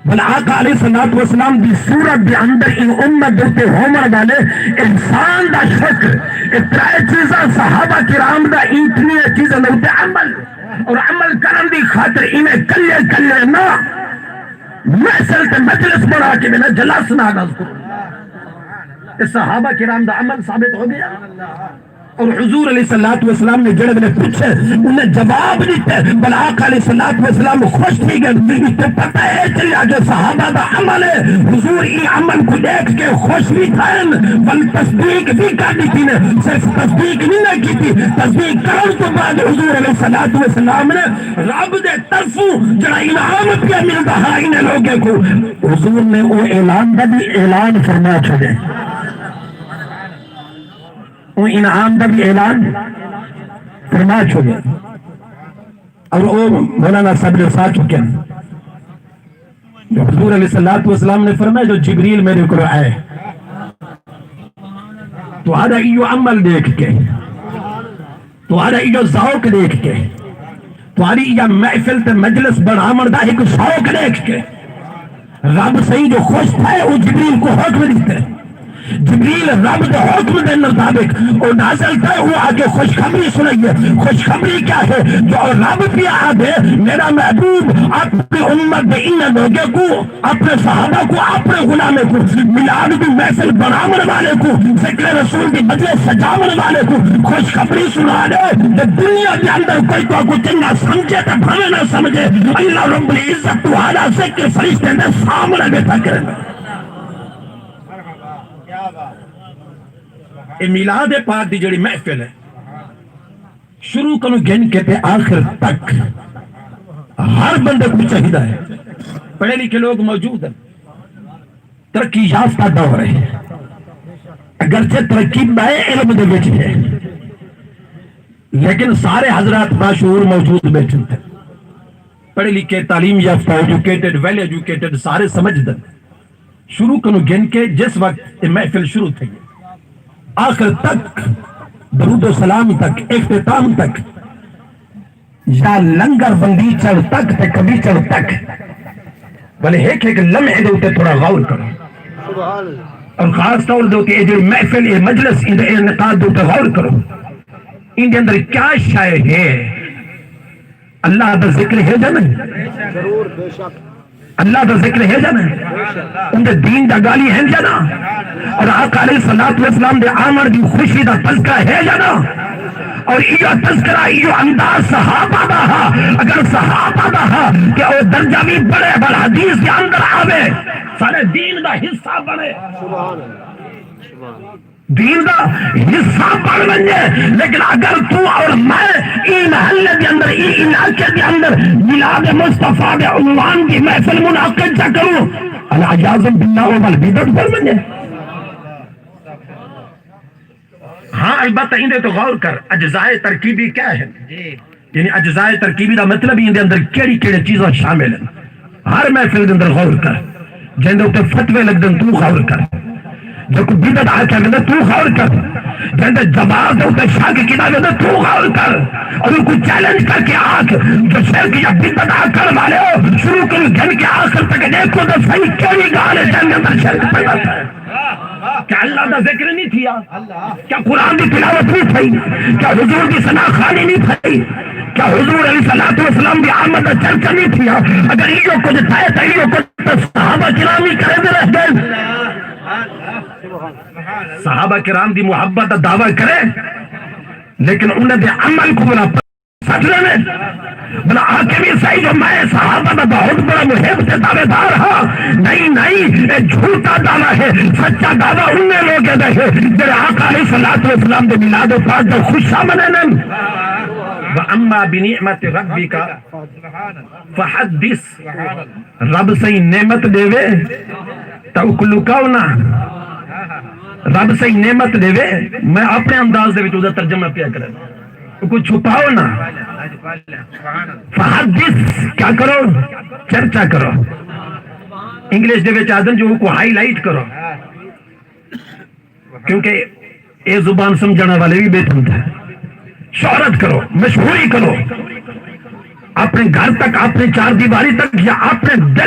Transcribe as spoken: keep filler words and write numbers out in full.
بھلا آقا علیہ الصلوۃ والسلام دی صورت دے اندر ایں امت دے اتے ہووݨ والے احسان دا شکر، اے ترائے چیزاں صحابہ کرام دا اتنی چیزاں دے اتے عمل، اور عمل کرݨ دی خاطر انہیں کلے کلے نہ محفل تے مجلس بݨا کے بنا جلس نہ نذکر۔ اے صحابہ کرام دا عمل ثابت ہو ڳیا۔ اور حضور علیہ الصلوۃ والسلام نے جڑے ویلے پوچھے، انہیں جواب ݙتے، بھلا آقا علیہ الصلوۃ والسلام خوش تھی ڳئے۔ اتھے پتہ اے چلیا جو صحابہ دا عمل ہے، حضور ایں عمل کوں ݙیکھ کے خوش وی تھئن، ول تصدیق وی کر ݙتی نے۔ صرف تصدیق نہیں نہ کیتی، تصدیق کرݨ توں بعد حضور علیہ الصلوۃ والسلام نے رب دے طرفوں جڑا انعام پیا ملدا ہا انہیں لوگوں کوں، حضور نے او اعلان دا وی اعلان فرما چھوڑے۔ اوں انعام دا وی اعلان فرما چھوڑیا۔ اور او مولانا صاحب نے ساتھ چکے ہیں۔ جو حضور علیہ الصلوۃ والسلام نے فرمایا، جو جبریل میرے کو آئے، تہاݙا ایہو عمل ݙیکھ کے، تہاݙا ایہو ذوق ݙیکھ کے، تہاݙی ایہا محفل تے مجلس بݨاوݨ دا ہک شوق ݙیکھ کے، رب سئیں جو خوش تھئے، او جبریل کو حکم ݙتے۔ جبریل رب دے حکم دے مطابق او نازل تھئے، او آ کے خوشخبری سنائیے۔ خوشخبری کیا ہے؟ جو رب پیا آدھے، میرا محبوب اپنی امت دے انہاں لوگوں کو، اپنے صحابہ کو، اپنے غلامے کو، میلاد دی محفل بݨاوݨ والے کو، ذکر رسول دی مجلس سجاوݨ والے کو خوشخبری سنا ݙے، تے دنیا دے اندر کوئی تہاکوں چنڳا سمجھے تے بھاویں نہ سمجھے، اللہ رب العزت تہاݙا ذکر فرشتیاں دے سامݨے ویٹھا کریندا۔ اے میلاد پاک دی جڑی محفل ہے، شروع کنوں گھن کے تے آخر تک ہر بندے کوں چاہیدا ہے۔ پڑھے لکھے لوگ موجود ہیں، ترقی یافتہ دور ہے، اگرچہ ترقی ٻئے علم دے وچ ہے، لیکن سارے حضرات باشعور موجود بیٹھے ہیں۔ پڑھے لکھے، تعلیم یافتہ، ایجوکیٹڈ، ویل ایجوکیٹڈ، سارے سمجھدن۔ شروع کنوں گھن کے جس وقت اے محفل شروع تھئی ہے، آخر تک، درود و سلام تک، اختتام تک، یا لنگر ونڈیچݨ تک تے کمیچݨ تک، بلے ہک ہک لمحے دے اتے تھوڑا غور کرو۔ اور خاص طور دے اتے اے جڑی محفل، اے مجلس، ایندے انعقاد دے اتے غور کرو۔ ایندے اندر کیا شے ہے؟ اللہ دا ذکر ہے یا نہیں؟ ضرور، بے شک۔ اللہ دا ذکر ہے یا نہیں؟ اوندے دین دا ڳالھیں ہن یا نہ؟ اور آقا علیہ الصلوۃ والسلام دے آوݨ دی خوشی دا تذکرہ ہے یا نہ؟ اور ایہو تذکرہ، ایہو انداز صحابہ دا ہا۔ اگر صحابہ دا ہا تے او درجہ وی بڑے بل حدیث دے اندر آوے، سارے دین دا حصہ بݨے۔ سبحان اللہ۔ دین دا حصہ بݨ ونڄے، لیکن اگر توں اور میں ایں محلے دے اندر، ایں علاقے دے اندر میلاد مصطفیٰ دے عنوان دی محفل منعقد چا کروں، العیاذ باللہ، او ول بدعت بݨ ونڄے۔ ہاں، البتہ ایندے تے غور کر، اجزائے ترکیبی کیا ہے؟ یعنی اجزائے ترکیبی دا مطلب ایندے اندر کیڑھی کیڑھی چیزاں شامل ہیں۔ ہر محفل دے اندر غور کر، جیندے اتے فتوے لڳدن توں غور کر، جیکوں بدعت آکھیا ویندا توں غور کر، جیندے جواز دے اتے شک کیتا ویندا توں غور کر، اور اوکوں چیلنج کر کے آکھ جو شرک یا بدعت آکھݨ والے ہو، شروع کنوں گھن کے آخر تک ݙیکھو تاں صحیح کیڑھی ڳالھ ہے جیندے اندر شرک پیدا ہے۔ کیا اللہ دا ذکر نہیں تھیا؟ کیا قرآن دی تلاوت نہیں تھئی؟ کیا حضور دی ثنا خوانی نہیں تھئی؟ کیا حضور علیہ الصلوۃ والسلام دی آمد دا چرچا نہیں تھیا؟ اگر ایہو کجھ تھئے تاں ایہو کجھ تاں صحابہ کرام ہی کریندے رہ ڳئے۔ صحابہ کرام دی محبت دا دعویٰ کرے، لیکن انہاں دے عمل کوں نہ سٹ ݙیوے۔ بھلا آکھے وی سہی جو میں صحابہ دا بہت بڑا محب تے دعوے دار ہاں۔ نہیں، نہیں، اے جھوٹا دعویٰ ہے۔ سچا دعویٰ انہیں لوگوں دا ہے جڑے آقا علیہ الصلوۃ والسلام دے میلاد پاک دا خوشا منیندن۔ وَأَمَّا بِنِعْمَةِ رَبِّكَ فَحَدِّثْ۔ رب سئیں نعمت ݙیوے تاں اوکوں لکاؤ نہ۔ رب سئیں نعمت ݙیوے، میں اپݨے انداز دے وچ اودا ترجمہ پیا کراں، اوکوں چھپاؤ نہ۔ فحدث، کیا کرو؟ چرچا کرو۔ انگلش دے وچ آہدن جو اوکوں ہائی لائٹ کرو۔ کیونکہ اے زبان سمجھݨ والے وی ٻیٹھن تے۔ شہرت کرو، مشہوری کرو، اپݨے گھر تک، اپݨی چار دیواری تک یا اپݨے دل